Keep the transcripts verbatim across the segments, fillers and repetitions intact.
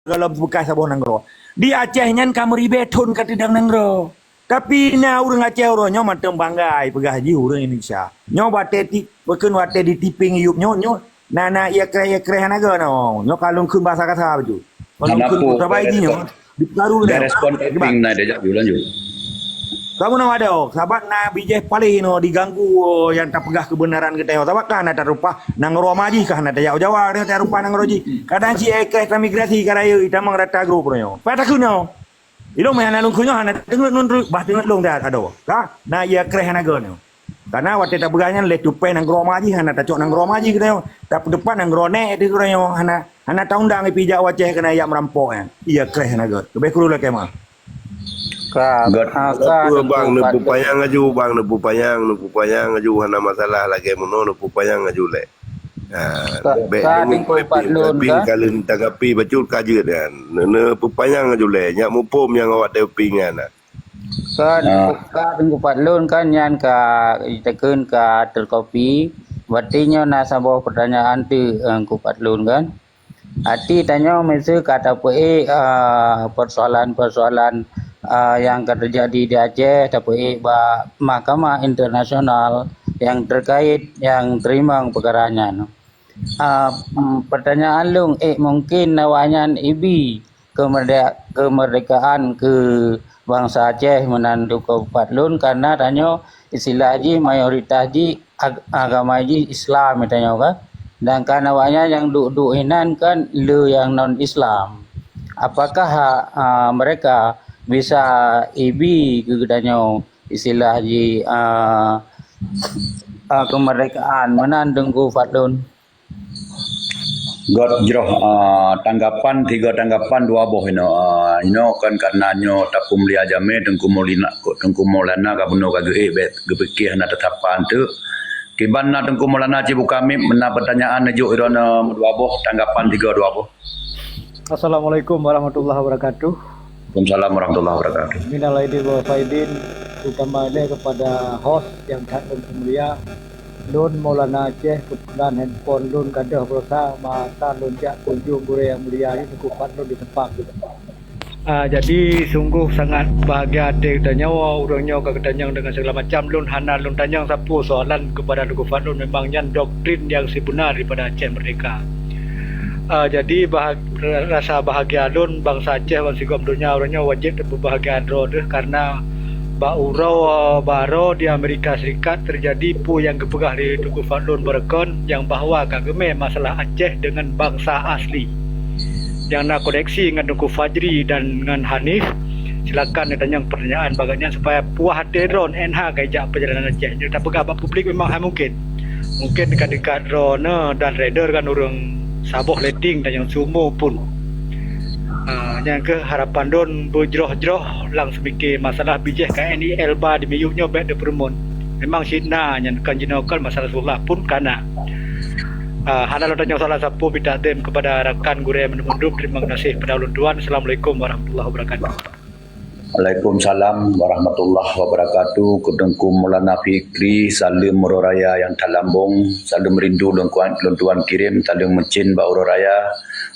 gohlom beukah saboh nanggroe. Di Aceh nyan ka meuribèe thon ka teudong nanggroe. Tapi na ureueng Aceh uroe nyoe mantong bangga jipeugah jih ureueng Indonesia. Nyoe watèe ti-, pakon watèe di tipi yup nyoe, nyoe na, na ié kreh, ié kreh hana geuh nyoe. Nyoe ka lôn kheun basa kasa bacut. Ka lôn kheun sabai jih nyoe. Di Pekanbaru na. Dia respon Iping na, dia jak dulu lanjut. Kamoe na wadoe, sabab na bijéh paléh nyoe diganggu, oh, nyang tapeugah keubeunaran geutanyoe. Sabab ka hana tarupah nanggroe ma jih, ka hana tajak u Jawa, ka hana tarupah nanggroe jih. Kadang cit ié kreh transmigrasi ka rayeuk itamong rata grup nyoe. Pat takheun nyoe. Ilôn meuhana lôn kheun nyoe hana teungeut lôn, bah teungeut lôn dah adoe. Ka na ié kreh hana geuh nyoe. Karena watèe tapeugah nyan lé tupèh nanggroe ma jih, hana tacok nanggroe ma jih geutanyoe. Tapeuteupat nanggroe nèk di geutanyoe, hana, hana taundang pih jak u Aceh keunan jak meurampok nyan. Ié kreh hana geuh. Leubèh kuru lakèe ma. Ka, Gét. Ah, ka, Apa, Bang, Teungku Fadlun. Neupeupanyang aju, Bang, neupeupanyang, neupeupanyang aju, hana masalah lagèe meunoe, neupeupanyang aju lé. Ah, Ka, bèk ka, deungon Teungku Fadlun, Iping ka? Ka lheueh tanggapi bacut ka jeuet nyan. Neu-, neupeupanyang aju lé, nyak muphom nyang awak Iping nyan. Kan, Ah. Ka Teungku Fadlun kan nyan ka jitakheun ka terkopi. Berarti nyoe na saboh pertanyaan tu, eh, Teungku Fadlun kan. Arti tanyoe miseue ka tapeuék, ah, persoalan-persoalan, ah, nyang ka teujadi di Aceh, tapeuék bak mahkamah internasional nyang terkait nyang teurimong peukara nyan. Ah, mm, pertanyaan lôn, ék mungkin awaknyan ibi keumerde-, keumeurdekaan keu bansa Aceh meunan Teungku Fadlun, karena tanyoe istilah jih mayoritas jih ag-, agama jih Islam tanyoe kan. Sedangkan awaknyan nyang duek-duek inan kan le nyang non Islam. Apakah, ah, mereka bisa ibi keu geutanyoe istilah jih, ah, ah, kemerdekaan meunan Teungku Fadlun? Gét jroh, ah, tanggapan, tiga tanggapan dua boh inoe. Ah, inoe kan karena nyoe tapeumulia jamé Teungku Maulina, Teungku Maulana ka bunoe ka geuék bèk geupiké hana teutapa teuk. Kiban na Teungku Maulana cit buka mic, meunan pertanyaan neujok droeneuh dua boh, tanggapan tiga dua boh. Assalamualaikum warahmatullahi wabarakatuh. Waalaikumsalam warahmatullahi wabarakatuh. Minal aidin wal faidin, terutama ini kepada host yang that lôn peumulia. Lôn Maulana Aceh, kebetulan handphone lôn gadôh pulsa, masa lôn jak kunjung gurèe nyang mulia nyoe Teungku Fadlun di teumpat. Ah, jadi sungguh sangat bahagia até geutanyoe, ureueng nyoe ka geutanyong dengan segala macam. Lôn hana lôn tanyong sapeue soalan kepada Teungku Fadlun, memang nyan doktrin yang sebenar daripada Aceh Merdeka. Ah, jadi bahag-, rasa bahagia lôn bansa Aceh bansigom donya ureueng nyoe wajéb tapeubahagia droe deuh karena bak uroe baroe di Amerika Serikat terjadi peue nyang geupeugah lé Teungku Fadlun baroekon nyang bahwa ka geumé masalah Aceh dengan bansa asli nyang na koneksi ngon Teungku Fajri dan ngon Hanif. Silakan neutanyong pertanyaan bak gobnyan supaya puah até droe N H ka ijak perjalanan Aceh. Nyoe tapeugah bak publik memang hai mungkin. Mungkin dekat-dekat droeneuh dan rider kan ureueng saboh letting dan nyang seumu pun. Ah, nyan keuh harapan lôn beujroh-jroh lam seumike masalah bijéh K N I L ba di miyueb nyoe bèk dipeurumun. Memang cit na nyan kan jinoe kan masalah sekolah pun ka na. Ah, hana lôn tanyong soalan sapeue, mita tem kepada rakan gurèe mandum-mandum. Terima kasih pada ulôn tuan. Assalamualaikum warahmatullahi wabarakatuh. Waalaikumsalam warahmatullahi wabarakatuh. Keu Teungku Maulana Fikri, saleuem uroe raya nyang talambong, saleuem rindu lôn kuat, lôn tuan kirém, saleuem meucen bak uroe raya.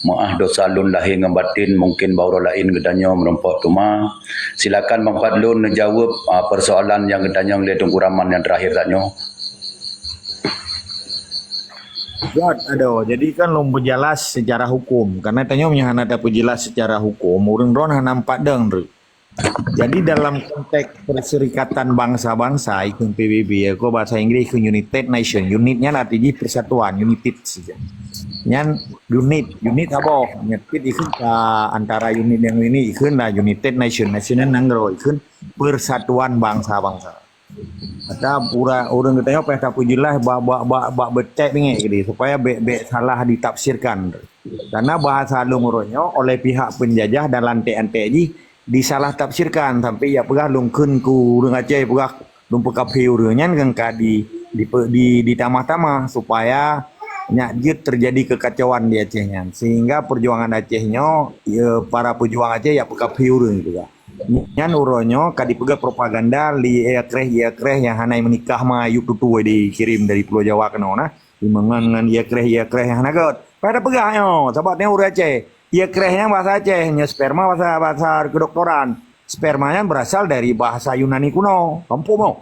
Meuáh dosa lôn lahé ngon baten, mungken bak uroe laén geutanyoe meurumpok teuma. Silakan Bang Fadlun neujaweueb, ah, persoalan nyang geutanyong lé Teungku Rahman nyang teurakhir tanyoe. Gét, adoe. Jadi kan lôn peujeulaih secara hukum. Karena tanyoe meunyo hana tapeujeulaih secara hukum, ureueng droen hana meupadang treuk. Jadi dalam konteks Perserikatan Bangsa-Bangsa, ikheun P B B, ya, ko bahasa Inggris ikheun United Nation. Unit nyan arti jih persatuan, united saja. Nyan unit, unit saboh. Nyan tit ikheun ka antara unit nyang ini ikheun lah United Nation. Nation nyan nanggroe ikheun persatuan bangsa-bangsa. Maka pura ureueng geutanyoe payah tapeujeulaih bak, bak, bak, bak beutek bingèk keudéh, supaya bèk, bèk salah ditafsirkan. Karena bahasa lôn uroe nyoe oleh pihak penjajah dan lanték-anték jih disalah tafsirkan, sampai jak peugah lôn kheun keu ureueng Aceh, peugah lôn peukafé ureueng nyan kan ka di, di, di, ditamah-tamah supaya nyak jeuet terjadi kekacauan di Aceh nyan. Sehingga perjuangan Aceh nyoe, ya, para pejuang Aceh jak peukafé ureueng peugah. Nyan uroe nyoe ka dipeugah propaganda lé ié kreh, ié kreh nyang hana meunikah ma yub tutue dikirém dari Pulo Jawa keunoe na. Ngon, ngon ié kreh, ié kreh nyang hana gét. Padahai peugah nyoe, sabab nyoe ureueng Aceh. Ié kreh nyan bahasa Aceh, nyoe sperma bahasa, bahasa kedokteran. Sperma nyan berasal dari bahasa Yunani kuno. Kampung mau.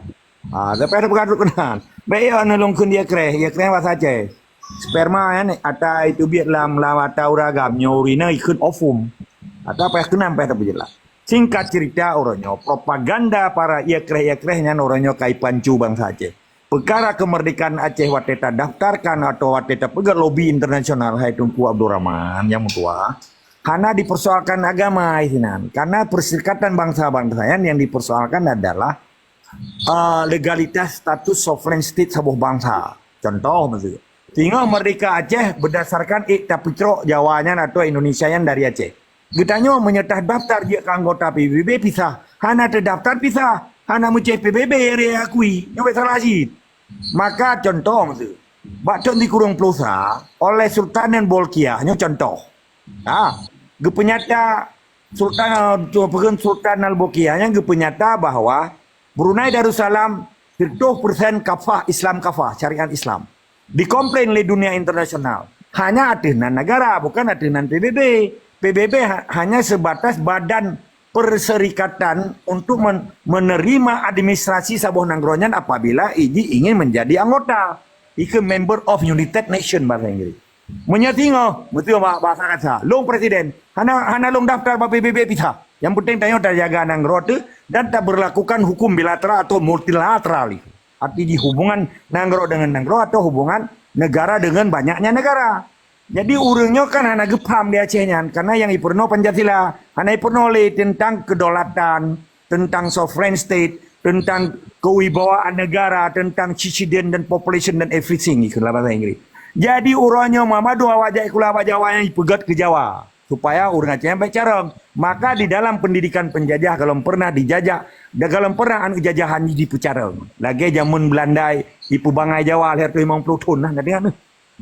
Ah, tapi ada pegaduk kenan. Baik ya, anu longkun ié kreh, ié kreh bahasa Aceh. Sperma nyan ata itu biet lam, lam ata uragam, nyoe urina ikut ovum. Ata payah kenan payah tapi jelas. Singkat cerita, uroe nyoe propaganda para ié kreh-ié kreh nyan uroe nyoe kai pancu bangsa Aceh. Peukara kemerdekaan Aceh watée tadaftarkan atau watée tapeugah lobi internasional, hai Teungku Abdul Rahman nyang meutuah, hana dipersoalkan agama di sinan. Karena Perserikatan Bangsa-Bangsa nyan yang dipersoalkan adalah, eh, legalitas status sovereign state saboh bangsa. Contoh maksud, singoh merdeka Aceh berdasarkan ik tapitrok Jawa nyan atau Indonesia nyan dari Aceh. Geutanyoe meunyoe tadaftar jeuet keu anggota P B B pisah, hana tadaftar pisah, hana meucéh P B B nyang akui, nyoe salah cit. Maka contoh maksud, bak thon sikureueng ploh sa oleh Sultan Bolkiah nyoe contoh. Ha, geupeunyata Sultan, eh, Sultan Al-Bolkiah nyan geupeunyata bahwa Brunei Darussalam seratus persen kafah Islam, kafah syariat Islam. Dikomplain lé dunia internasional. Hanya ateueh nan negara, bukan ateueh nan P B B. P B B ha-, hanya sebatas badan perserikatan untuk men-, menerima administrasi saboh nanggroe nyan apabila iji ingin menjadi anggota. Ikeu member of United Nation bahasa Inggris. Meunyoe singoh, beutôi ba-, bahasa kasa, lôn presiden, hana, hana lôn daftar bak P B B pisah. Yang penting tanyoe tajaga nanggroe teuh dan taberlakukan hukum bilateral atau multilateral itu. Arti jih hubungan nanggroe dengan nanggroe atau hubungan negara dengan banyaknya negara. Jadi ureuëng nyoe kan hana geupaham di Aceh nyan, karena yang ipeurunoe Pancasila, hana ipeurunoe lé tentang kedaulatan, tentang sovereign state, tentang kewibawaan negara, tentang citizen dan population dan everything, ikheun lam bahasa Inggris. Jadi uroe nyoe mamadu awak jak sikula bak Jawa nyan ipeugét keu Jawa, supaya ureuëng Aceh nyan bék carông. Maka di dalam pendidikan penjajah golom pernah dijajah, dan golom pernah aneuk jajahan jih jipeucarông. Lagée jameun Belandai ipeubangai Jawa lhée reutôh limong ploh thon nah, na deungoe.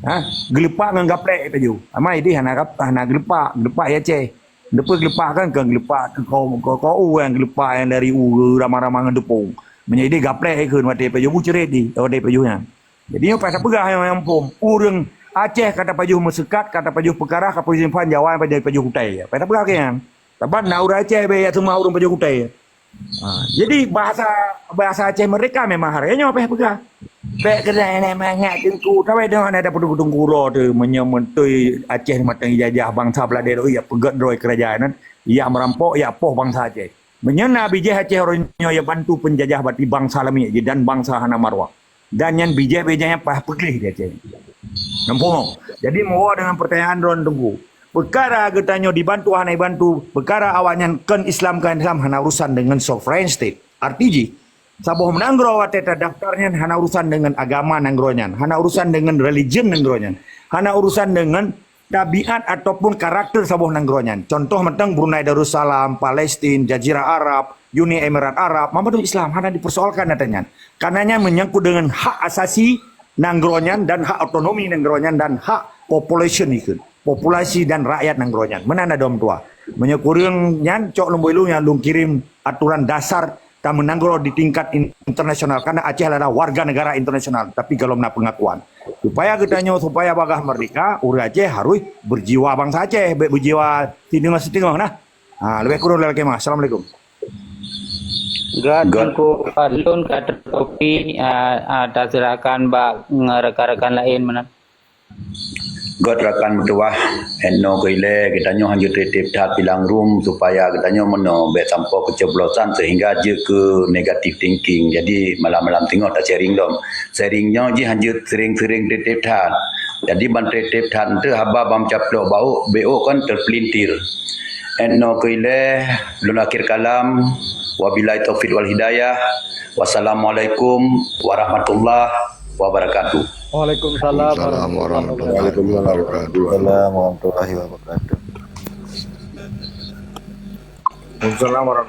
Ha, geulupak ngon gaplek pajoh. Amai deh hana gap-, hana geulupak, geulupak ya Aceh. Depe geulupak kan, kon geulupak keu kau, kau, kau ureuëng geulupak nyang dari ureuëng ramah-ramah ngon deupông. Meunyoe ideh gaplek ikheun watée pajoh bu ceret deh, watée pajoh nyan. Jadi nyoe payah tapeugah nyang, nyang phom. Ureuëng Aceh ka tapajoh meuseukat, ka tapajoh peukarah, ka tapajoh simpan, Jawa nyang pajoh, pajoh kutai. Payah tapeugah keu nyan. Saban na ureuëng Aceh bék ya seumah ureuëng pajoh kutai. Ha, jadi bahasa, bahasa Aceh merdeka memang hareunya nyoe payah peugah. Bék keunan mangat Teungku, tapi deungon ada peuteungku-teungku uroe teuh meunyoe meuntui Aceh mantong ijajah bansa Belandai, ya peugét droe keurajeuen nyan, ya meurampok, ya poh bansa Aceh. Meunyoe na bijéh Aceh uroe nyoe ya bantu penjajah bati bansa lamiet jih dan bansa hana marwah. Dan nyan bijéh-bijéh nyan payah peugleh di Aceh. Nampu? Jadi meuwoe dengan pertanyaan droen Teungku. Peukara geutanyoe dibantu hana dibantu, peukara awaknyan kon Islam kon Islam hana urusan dengan sovereign state. Arti jih, saboh nanggroe watée tadaftar nyan hana urusan dengan agama nanggroe nyan, hana urusan dengan religion nanggroe nyan, hana urusan dengan tabiat ataupun karakter saboh nanggroe nyan. Contoh mantong Brunei Darussalam, Palestin, Jazirah Arab, Uni Emirat Arab, mamadu Islam hana dipersoalkan ata nyan. Karena nyan menyangkut dengan hak asasi nanggroe nyan dan hak otonomi nanggroe nyan dan hak population ikheun. Populasi dan rakyat nanggroe nyan. Meunan na dom tuah. Meunyoe kureueng nyan cok lom boilu nyang lôn kirim aturan dasar kamoe nanggroe di tingkat in-, internasional. Karena Aceh adalah warga negara internasional, tapi golom na pengakuan. Supaya geutanyoe, supaya bagah merdeka, ureuëng Aceh harus berjiwa bangsa Aceh, bék berjiwa singoh-singoh nah. Ha, lebih kurang dalam kemah. Assalamualaikum. Gak Gak. Teungku, lôn ka teutopi, ah, ah, taserahkan bak ngon rakan-rakan laén meunan. Gét rakan meutuwah, 'et noe keu ilée geutanyoe hanjeuet tieb-tieb that pilang rum supaya geutanyoe meunoe bék sampoe keucoblosan seuhingga jeuet keu negative thinking. Jadi malam-malam singoh ta-sharing lom. Sharing nyoe jih hanjeuet sering-sering tieb-tieb that. Jadi ban tieb-tieb that eunteuk haba ban meucaplok bauk, bauk kan teupelintir. 'Et noe keu ilée lôn akhir kalam. Wabillahi taufiq wal hidayah. Wassalamualaikum warahmatullahi wabarakatuh. Waalaikumsalam warahmatullahi wabarakatuh. Waalaikumsalam warahmatullahi wabarakatuh. Waalaikumsalam warahmatullahi